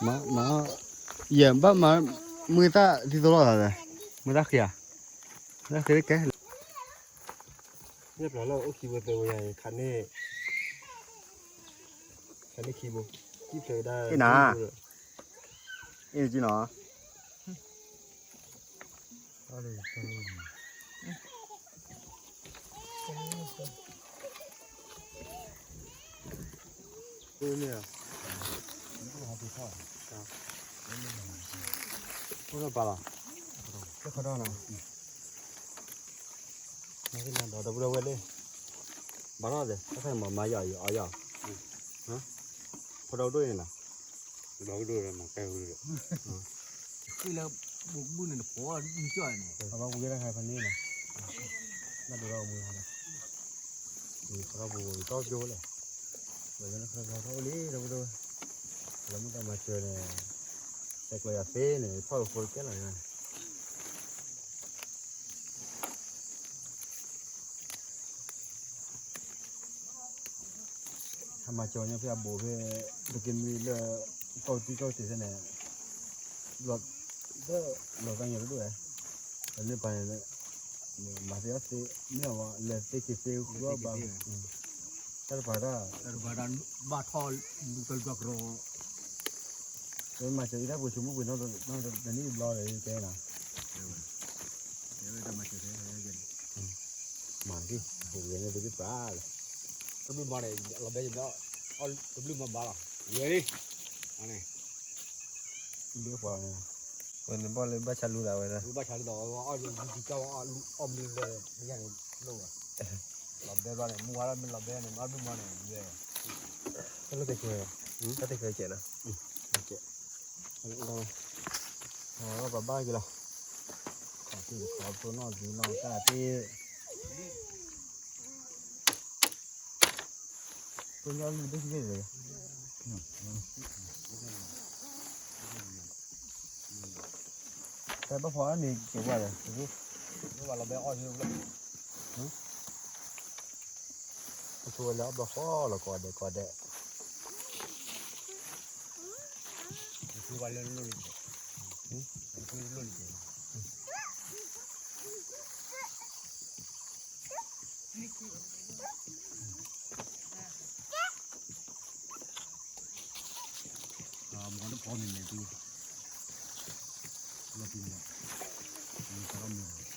မၤ, မၤ, ယဲၢ်ဘၣ်မၤ, မုၢ်သၣ်ဒ်သိးလီၤသး, မုၢ်သၣ်ဃံဧါ, မုၢ်သၣ်ဃံကဲ, လၢပျၢၤလၢအိၣ်ခံဘိသၢဘိယၤ ခးန့ၢ်, ခးန့ၢ်ခံဘိ, ခံဖျၢၣ်ကဒါ, အ့ၣ်နၤ, အ့ၣ်နၤ, ဘၣ်လီၤ, ဒီပုၢ်ဒီဝဲၢ်လၢ, ဘၣ်လီၤသ့ၣ်, တၢ်မၤမၤယီၤယီၤအီၤယီၤ, ဖိဒီဒိၣ်န့ၣ်လီၤ, ဖိဒီဒိၣ်မၤကဲဝဲ, ဃ့လၢ, ဘူးဘူးန့ၣ်တဖိးမုၢ်ကၠီၣ်န့ၣ်, အဘၣ်ဝံၤလၢခါဖးန့ၣ်လီၤ, ဘၣ်ဒိၣ်ထီၣ်မုၢ်လီၤ, ခီထီၣ်ပူၤပူၤတီၢ်ကၠိလဲၣ်, ဘၣ်ယီၤလၢခါဖးထီၣ်အိၣ်လံ ဒီပုၢ်ဒီဝဲၢ်, လၢမုၢ်တၢ်မၤစၢၤန့ၣ် ဆဲးကျိးယၤသ့န့ၣ် ဖီၣ်ဖိတကဲလီၤန့ၣ် ဟဲမၤစၢၤညီဖဲအဘူးဖဲ ပကမံလၢ ကီၢ်တံၢ်ကီၢ်တံၢ်ဖဲန့ၣ် လီၤ လီၤသးညါတဒူၣ်ဝဲ ပန့ၢ်ပှၤန့ၣ် မၤသ့အီၣ်သ့ မ့ၢ်အဝဲလဲၤသ့က့ၤသ့ဃုအီၣ်ဘၣ် တၢ်တပၤတၢ် တၢ်တပၤတၢ် ဘၣ်ထီၣ်လူၤကလီကရီ မၤစၢၤအံၤတၢ်ပှ့ၤဆိကမိၣ်ပှ့ၤနီၣ်တနံၣ်တဘျီဒီးတဲနီၤ မၤက့ၤ ပကလဲၤန့ၣ်တဘျီပှၤလီၤ တဘျုးမၤန့ၣ် လီၤဘဲယဘျီ တဘျုးမၤဘၣ်လီၤ ယဲလံ အန့ၣ် ဘျီပှၤန့ၣ် ဝဲန့ၣ်ဘၣ်လၢဘၣ်ဆါလူသးဝဲဒၣ် ဘၣ်ဆါလူသးဝဲ အီၣ်ယံၤကီၢ်အီၣ်လူအီၣ်ဘျုးလၢ မ့ၢ်ယၤန့ၣ်လိၣ်ဝဲ လီၤဘဲဘျီန့ၣ် မူဝါလီၤမ့ၢ်လီၤဘဲန့ၣ် ဘၣ်ဘျုးမၤန့ၣ် ယဲ တၢ်လၢတခဲ တၢ်တခဲကဲးနီၤ ပဘၣ်က့ၤလီၤ ခီၣ်ထံးခီၣ်ဖိနီၢ်ကံနီၢ်ကၢ်တ့ ပညီလူၤဒ်လဲၣ် တၢ်ဘၣ်ဖီအါန့ၣ်ကဲးဝဲလဲၣ် ဘၣ်လီၤဘဲအီၣ်ယိဘျီ အဆိဝဲလၢအဘျီဃီလီၤ ကိးဒဲးကိးဒဲး အဆိဝဲလၢလိၣ်လံ အဆိလိၣ်လံ မ့ၢ်တဖီမ့ၢ်မဲာ်တူ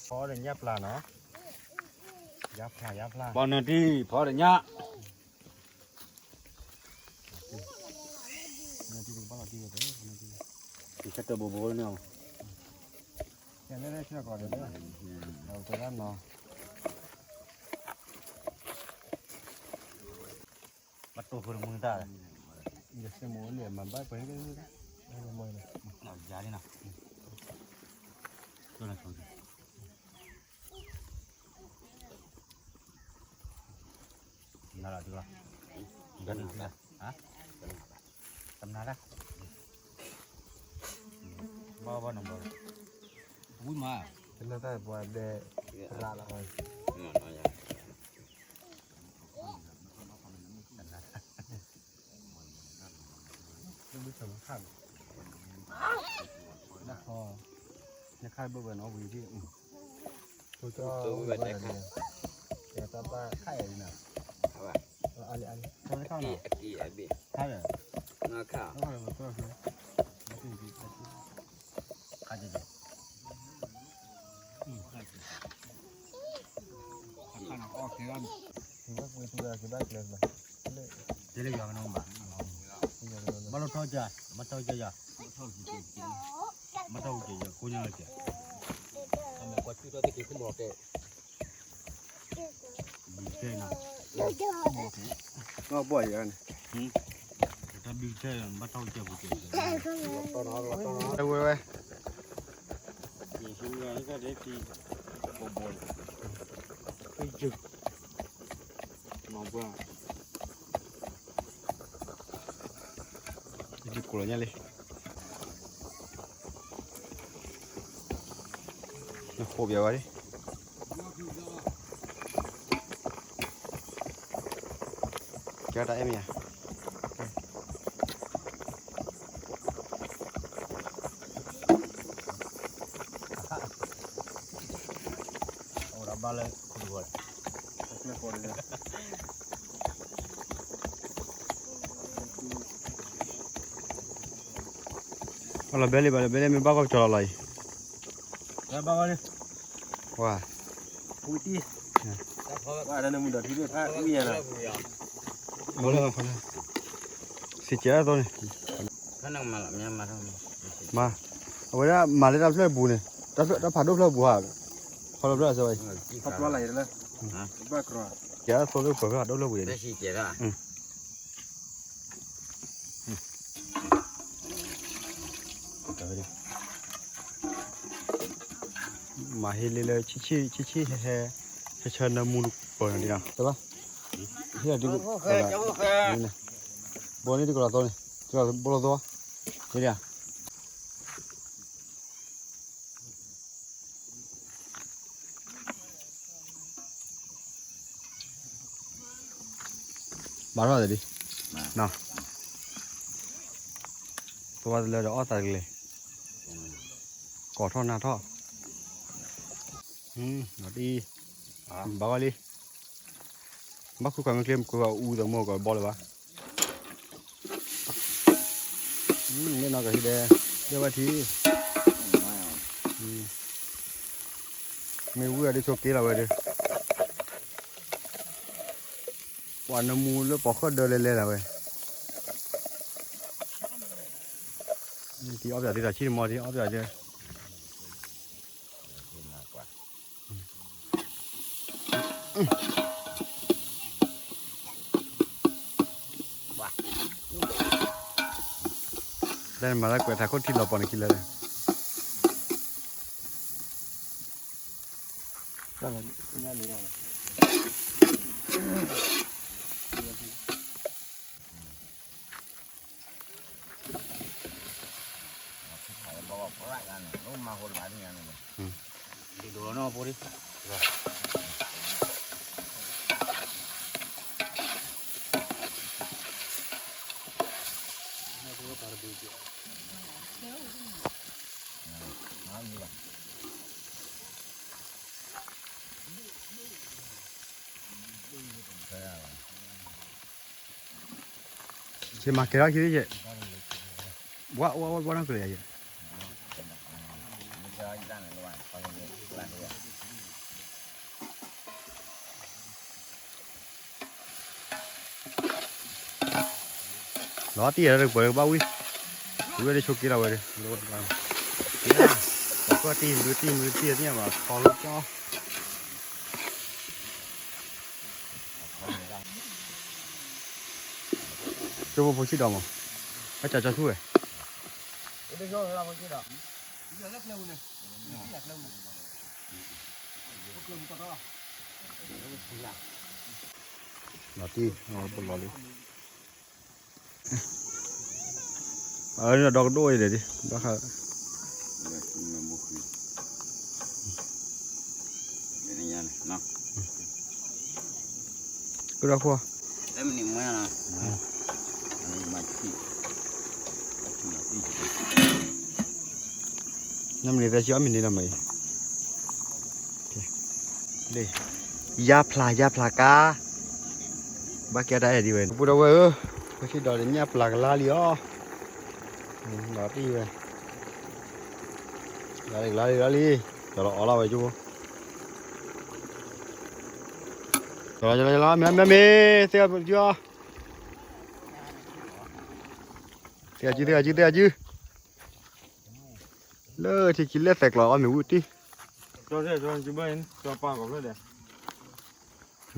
ဖီဒီးညၣ်ပျၢ်နီၤ ယါဖျါ ယါဖျါ ပီၣ်နၢ်တံၢ် ဖီဒီးညၣ် နၢ်တံၢ်တကဘၣ်လီၤတံၢ်ဝဲ နၢ်တံၢ် ကဆၢတဘိဘိန့ၣ် ကဲလၢဆၢကီးဒီး ဒီးပဝဲဒၣ်နီၤ ဘၣ်တိၢ်ဖိတမုၢ်တၢ် ယစဲမိၣ်လံ မၤဘၣ်ပှဲၤကဲမုၢ်တၢ် ယၤလံနီၤ နၤလီၤဒုလီၤ တမနၤဒၣ် ဘၣ်ဘၣ်နီၤဘၣ် ဝံၤမး တနၢ်တၢ်ပှၤဒဲး ရၣ်လီၤ နခါ နခါဘၣ်ဝဲနီၤ ဝံၤဒ် ကၠီဝံၤဘၣ်န့ၣ် ကဲတၢ်ဘၣ်ခါအံၤနီၤ အလံ အလံ ခါခါနီၤ ခါဒီး ခါဒီး ခါဒီး ခါဒီး ခါဒီး ခါဒီး ကဘၣ်ကွဲသူရကဘၣ်ကျဲဘၣ် တဲလၢယွၤကနီၤဘၣ် ဘၣ်လီၤထီၣ်ကၢ ဘၣ်ထီၣ်ကၢယၤ ဘၣ်ထီၣ်ကၢယၤ ကိညါကၢ အမဲာ်ကွၢ်ဆူၣ်ထီၣ်တက့ၤခိၣ်မီၤတဲ ဘုကဲနီၤ ဘီၣ်ယၤန့ၣ် တၢ်ဘုကဲ ဘၣ်ထီၣ်ကၢပူၤကဲ ဝဲဝဲ ယံၤမီၤကဒဲးဖံ ဘိဘိ ဖံယု မၤဘှါ ယကိးလီၤညါလံ နဃိးပျဲဝဲလံ ကဲတၢ်အဲၣ်မ့ၢ်ဧါ အဝဲဒၣ်ဘၣ်လၢခိၣ်တဝီ ဘၣ်လီၤဘဲလံ ဘၣ်လီၤဘဲလံ မ့ၢ်ဘၣ်ကီၢ်ကၠီလီၤလီၤအံၤ ဘၣ်ဘၣ်လံ ဝါ ဝံၤတံၢ် ဝါ တၢ်နမုၢ်ဒီးထံဒိၣ်ထါ ဝံၤယၤနီၤ ဘၣ်လၢ စံးကဲအသိးန့ၣ် မၤ အဝဲဒၣ်မၤလၢတၢ်ဖျၢၣ်ပူၤန့ၣ် တၢ်ဖးဒိၣ်ဖျၢၣ်ပူၤဧါ ခီလီၤဘျၢၣ်အစၢၤဝဲအံၤ ဘၣ်ကျီ ကဲအသိးလၢပှဲၤဖျၢၣ်ဖးဒိၣ်ဖျၢၣ်ပူၤန့ၣ် မၤဟ့လ့လၢ ဆံးဆံးဟဲဟဲ ဆၢဆၢနၢမူပၢၤနၤဒ်နီၤ တဘၣ် ဟ့ၣ်ဒုး ဘီန့ၣ်ဒ်ကလီၤသိန့ၣ် ဘိလိသိ, ဘၣ်ထီၣ်တဒံ, သိးဝဲတလၢဒီးအီၣ်သးတကလဲၤ, ကိးထီၣ်နၢ်ထီၣ်, ဘၣ်ဂီၢ်လံ, ဘၣ်ဃုခွဲးမ့ၢ်ချ့ မ့ၢ်ဃုခွဲးအူသးမိၢ်ကီးဘီလၢၤဘၣ်, မ့ၢ်နီၢ်ကဟံးဒဲး, ဒဲးဝဲထံ, မ့ၢ်ဝံၤအဒုးဆိးက့လီၤဝဲဒီး ပှၤနမူလၢပှၤဃၢၣ်ဒၢလဲၤလဲၤလီၤဝဲ, ထံအီၣ်ပၠးသ့ၣ်တၢ်ဆံၣ်တမီၤ ထံအီၣ်ပၠးသ့ၣ်, တၢ်မၤလၢကွဲးထးခိၣ်ထံလီၤပီၤန့ၣ်ခံလၢာ် ဆ့မၤကဲၤထီၣ်ခံယဲၢ်, ဝဲ ဝဲ ဝဲ ဝဲနီၢ်ကလဲၤယဲၢ်, လီၤတံၢ်ယဲၢ်တပှဲၤကဘၣ်ဝံၣ်, ဝံၣ်ဝဲဒၣ်ဆိးက့လီၤဝဲဒီး, ပှၤကွၢ်တံၢ်မနုၤတံၢ်မနုၤတံၢ်သ့ၣ်ညါဘၣ်ခီလီၤကၠီ ကၠိဖိဖိဆံးဒီးမး, အကၠီကၠီဆူၣ်ဝဲ, လီၤတံၢ် ပလီၤလံ, အဒီကဒိၣ်အံၤဒီး ဘၣ်ဃး ကဒီးခွါ, နမ့ၢ်န့ၣ် သၢဆံအီၣ်မံးနံးလီၤမးအံၤ, လၢ ယါဖျါ ယါဖျါကါ, ဘၣ်ကဲတၢ်အဲၣ်ဒ်ဝဲ, ပူၤဒီးဝဲဧၢ, ပှၤဆံးဒီးတညၣ်ပျၢ်ကလါလံအီၤ, လီၤတံၢ်ဝဲ, လီၤလံ လီၤလံ လီၤလံ, ကၠီလီၤအီၣ်လီၤဝဲကၠိဖိ, ကၠီလီၤ ကၠီလီၤ ကၠီလီၤ မ့ၢ် မ့ၢ် မ့ၢ် သ့ၣ်အီၤ သ့ၣ်အီၤ သ့ၣ်အီၤ သ့ၣ်အီၤ လၢထံခံလဲၣ် သဲးကျိး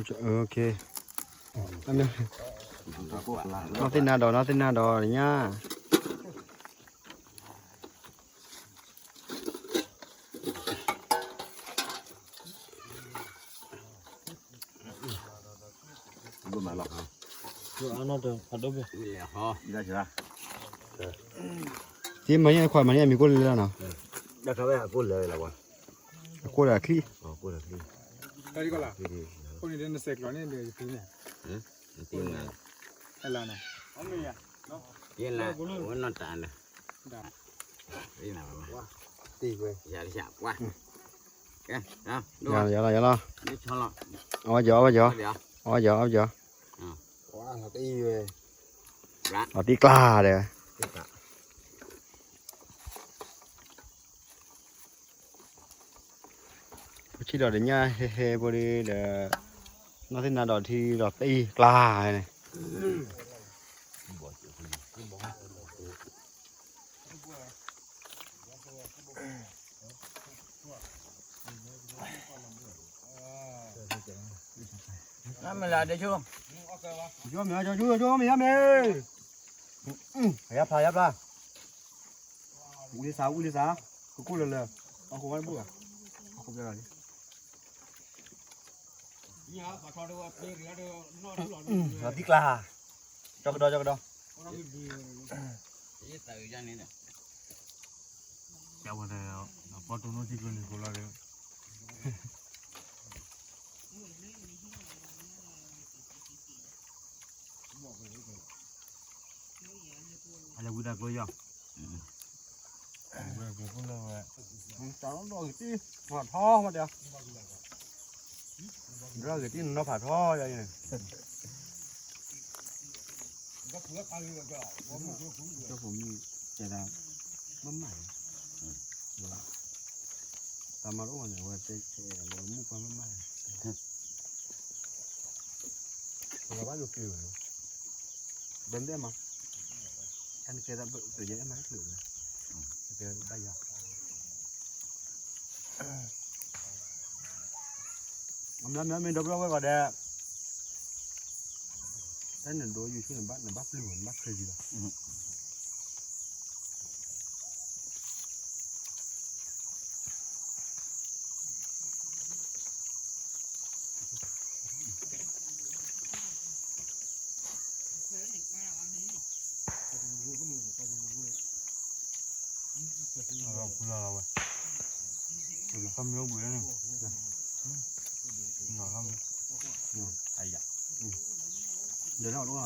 အီၣ်မ့ၢ်ဝံၣ်တံၢ်, နီၢ်သ့ၣ်နၤဒီး နီၢ်သ့ၣ်နၤဒီး ညါ သ့မၤန့ၢ်အခွါမၤန့ၢ်အမံၤကိၣ်လၢလၢနီၤ, အကိၣ်ဒီးအချံ, ယလီၤ ယလီၤ ယလီၤ, အဝဲယီၤ အဝဲယီၤ, အဝဲယီၤ, အဝဲယီၤ, အတံၢ်ကျါဒီး ပဆံးဒီးတညၣ်ဟဲဟဲဖိဒီး နီၢ်သ့ၣ်နၤဒီးထံဒီးသ့ၣ်ကျါန့ၣ်, မ့ၢ်လၢဒဲဆိ, ဆိမ့ၢ် ဆိဆိမ့ၢ် ယါမ့ၢ်, ယါဖျါ ယါဖျါ, ဝံလံစး ဝံလံစး, ကကိၣ်လၢလၢ, အီၣ်ခိးဝဲတဘူၣ်ဘၣ်, အီၣ်ခိးပျဲလီၤလံ, လီၤတံၢ်ကျါ, ကၠီကဒီး ကၠီကဒီး ကဝဲဒၣ် ပီတူၢ်နီၣ်ထံကျိနံၤကျိလီၤဒီး အလဲၤဝံတၢ်ကျိယီၤ တၢ်နီၣ်ဂ့ၤတံၢ် ဖးထီမးဒီး ဒီးဂ့ၤတံၢ်နီၢ်ဖးထီယၤန့ၣ် ကၠီဖိမုၣ်တဲဒၣ် မ့ၢ်မးန့ၣ် တၢ်မၤတအိၣ်ဘၣ်န့ၣ် အဝဲတဲဆဲးလၢမုၣ်ပှၢ်မ့ၢ်မးန့ၣ် ပဘၣ်ယိၤက့ၤဝဲ ဘၢၣ်ဒဲးမး အဲနကဲဒၣ်ဘၢၣ် တယဲၢ်အဲၣ်မးတချုးဝဲ ကဲဘၣ်ယၤ အမ့ၢ်မ့ၢ်မ့ၢ်ဒီပုၢ်ဝဲၢ်ဂီၤဒဲး တၢ်နဒိယုၢ်ဆူၣ်နဘၣ် နဘၣ်ပျုၢ်ဘၣ် နဘၣ်ချ့လံဘၣ် ခီမ့ၢ်အိၣ်ဘှံးန့ၣ် နီၤခီမ့ၢ် အယၤ ဒီးနီၢ်တအိၣ်နီၤ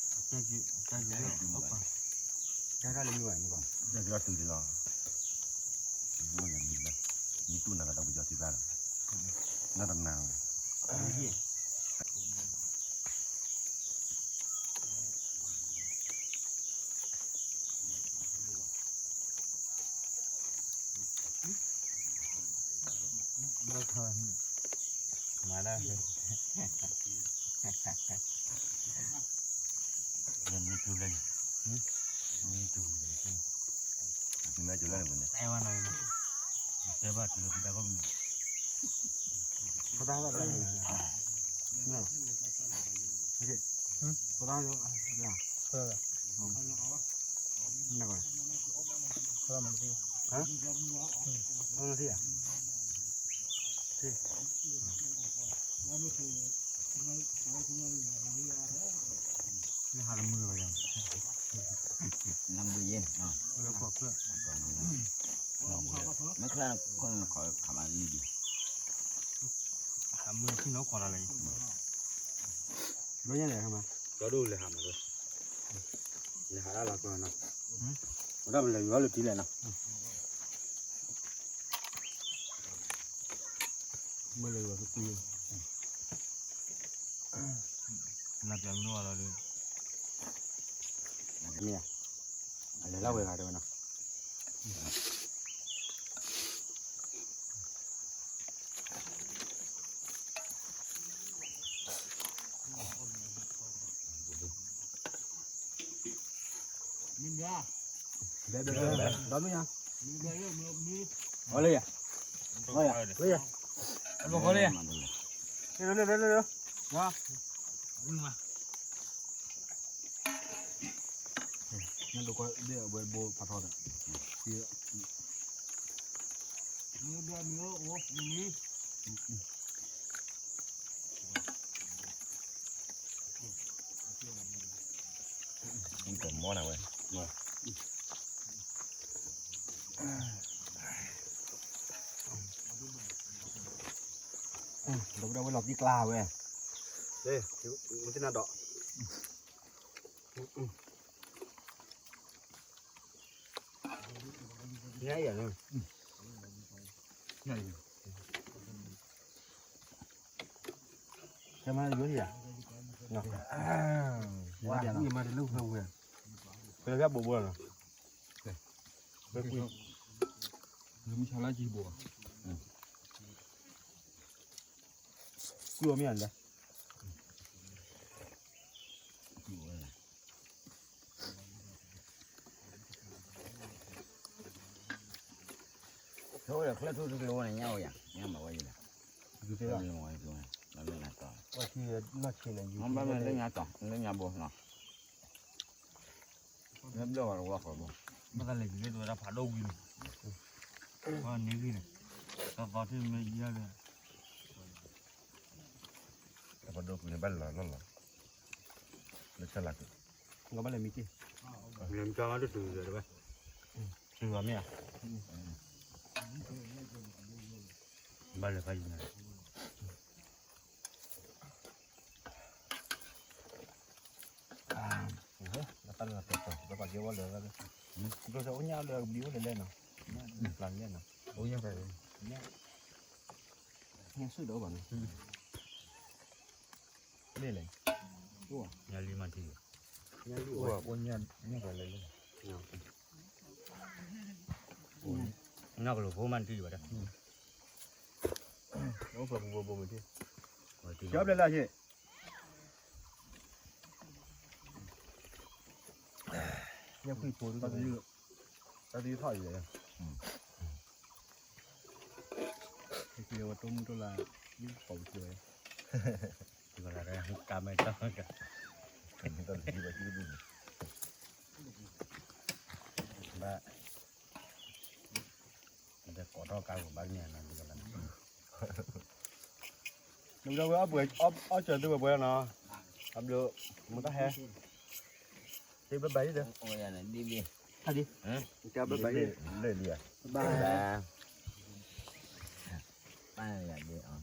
အတၢ်က့ၤ အတၢ်က့ၤလၢ တၢ်က့ၤလီၤတုၤလီၤ မ့ၢ်တူၢ်နၤကဒီးပယီၤသံသးလီၤ နီၢ်တနၤဝဲ ဘၣ်ခါ မၤဒၣ် မ့ၢ်တူၢ်လဲၣ် မ့ၢ်တူၢ်လဲၣ် မ့ၢ်တူၢ်လဲၣ် တဲဘၣ် တဲဘၣ် တဲဘၣ် နဟးလၢမုၢ်လီၤယၤ လၢမုၢ်ယဲၢ် လၢခီၣ်ချၢၣ် မ့ၢ်ခလၢခီၣ်ခးဘၣ်လံဒီး ဟးမုၢ်ထံၣ်နီၢ်ခီၣ်တၢ်လၢ ဘျီညါလဲၣ်ဟဲမး ကၠီဒိၣ်လဲၤဟးမးလၢ လဲၤဟးတၢ်လီၤကျီနီၤ ဝဲဒၣ်ပလဲၤယူၤလၢထံလဲၣ်နီၤ မ့ၢ်လဲၤယူၤသကွံ နပျးမနုၤလီၤဒီး မ့ၢ်ဧါ အလဲၤလၢဝဲဂၤတဲဝဲနီၤ ဘဲဘဲဘဲ ဒီမ့ၢ်ဧါ အီၤလၢယၤ အီၤယၤ လၢယၤ အဘၣ်ဃီလၢယၤ လၢလၢလၢလၢ နဒိးကွၢ်ဒ်အဝဲဘိဖးထီဒီး မ့ၢ်မ့ၢ်အိၣ် မ့ၢ်မ့ၢ် မ့ၢ်ကမီနၤဝဲ ဒီပုၢ်ဒီဝဲၢ်လီၤတံၢ်ကျါဝဲ မ့ၢ်တနၤဒီး ညါအံၤ ကဲမၤယိၤယၤ ဝါ မၤတလၢဝဲဝဲ ပျၢ်ဘိဘိနီၤ ပျၢ်ကွံာ် မုၢ်ဆါလါကံဘိ ကွံာ်အီၤမ့ၢ်အလဲၣ် ခဲဝဲဒၣ်ချၢထူတကလီၤဝဲန့ၣ် ညါအိၣ်ယၤ ညါမၤဝဲယၤလီၤ ပှၤထံနီၢ်ဆံးန့ၣ် ယူၤဘၣ်လၢညါတီၢ် လၢညါဘိနီၤ မ့ၢ်ဘျီၣ်ဝဲတဝီဃီဘိ ဘၣ်သးလဲၤက့ၤလၢတဝဲဒၣ်ဖးဒိၣ်ကွံာ်န့ၣ် ပှၤန့ၢ်ဂံၢ်န့ၣ် သီသီထံၣ်မ့ၢ်ယံၤဒီး ဖးဒိၣ်ကွံာ် ဘၣ်လီၤလီၤလီၤ, လၢဆၢလၢ်က့ၤ, ကဘၣ်လဲၤမံက့ၤ, လဲၤမံက့ၤမးဒိၣ်တုၤလၢၤတဝဲ, တုၤလီၤမ့ၢ်ဧါ, ဘၣ်လဲၤဖးယံၤန့ၣ် ဘၣ်ပာ်လၢပှဲၤပှဲၤ ဘၣ်ပာ်က့ၤဝဲလၢ, ဘျီအိၣ်ညၣ်လၢကဘျံးအိၣ်လၢလဲၣ်နီၤ, ပျၢ်လဲၣ်နီၤ, အိၣ်ညၣ်ဖဲ, ညၣ်ဆိၣ်ဒီးဘၣ်န့ၣ်, လဲၣ်လဲၣ်, ညၣ်လံမၤတံၢ်, အိၣ်ညၣ်ဖဲလဲၣ်လဲၣ်, ညၣ်ကလိာ်ဖိမၤတံၢ်ဘၣ်ဒီး, အိၣ်ဖဲပူၤဘိဘိမ့ၢ်တံၢ်, ကၠီပျဲလၢဟ့ၣ် ညၣ်ဖှံၣ်ဖိတၢ်သယုၢ်, တၢ်သယုၢ်ထီၣ်အံၤလဲၣ်, က့ၤဝဲတိၢ်မုၢ်တိၢ်လါ, ယုၢ်ကိးပက့ၤဝဲ, က့ၤဝဲလၢကါမဲာ်တၢ်, ဘၣ်, ဒီးကိးထီၣ်ကါကဘၣ်န့ၣ်နီၤ, ဒီးဝဲအီၣ်ပှဲၤ, အီၣ်စၢၤသုဝဲပှဲၤနီၤ, အဘျုး, မတၤဟဲ, တဘၣ်ဘၣ်အံၤဒီး, ဟးဒံး, တဘၣ်ဘၣ်အံၤ, လၢလံဧါ, ဘၣ်, ဘၣ်ယၤဒံး